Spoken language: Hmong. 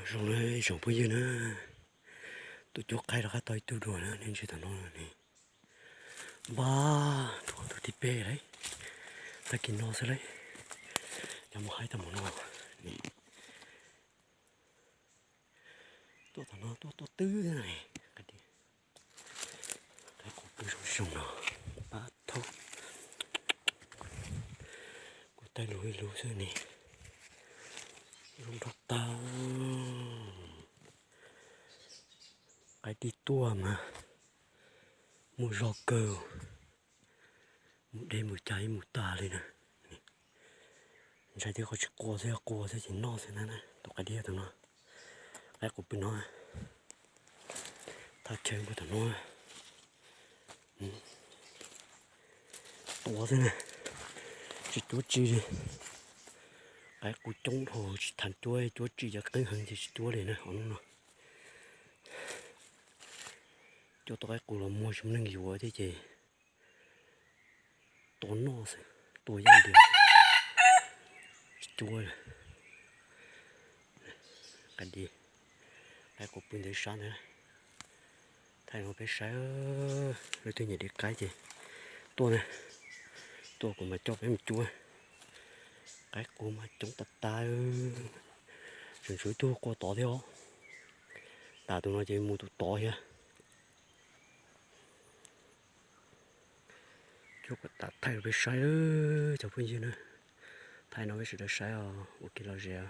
Zoo na, tsoom phooj ywg na, tus cuab qaib rov qab tau ib tug dua na, nej ntsia tom no ne. Npaj, tus tib peb lauj, tag kis no xwb lauj, cov mus haib tag mus no. Tuaj tom no tuaj tuaj twb na, qaib qus pw zoo zoo no, pab thaub, kuv taij lus ib lus xwb ne, zoo nraug tag. Qaib tij tuaj mas muaj zog kawg, mus deb mus cas ib mus tag li na. Ntshai tias qhov tsis qua xwb, yog qua xwb ces noj xwb na. Tus qaib dib tom no, qaib qus pw no, thaj chaw npua tom no, tua xwb na, tsis cuab tsi li. Qaib qus coob dhau tsis tham cuab, cuab tsi cov qeeb heev ces tsis cuab li na. Hauv hnub no cuab tau qaib qus los muag tsis muaj neeg yuav thiab ces tua noj xwb, tua yaj ntias, tsis cuab. Qaib dib, qaib qus pw ntawd sab ntawd. Thaij no peb saib, leej twg nyiam dib qaib ces tuaj na, tuaj kuv mam coj peb mus cuab. Qaib qus mas coob tas tas, tseem tshuav ib tug qua tod thiab os. Tas tus no ces mus tus tod thiab. Cuab kom tas thaij rau peb saib, cov phooj ywg na. Thaij no peb sawv daws saib os, ua kev lom zem.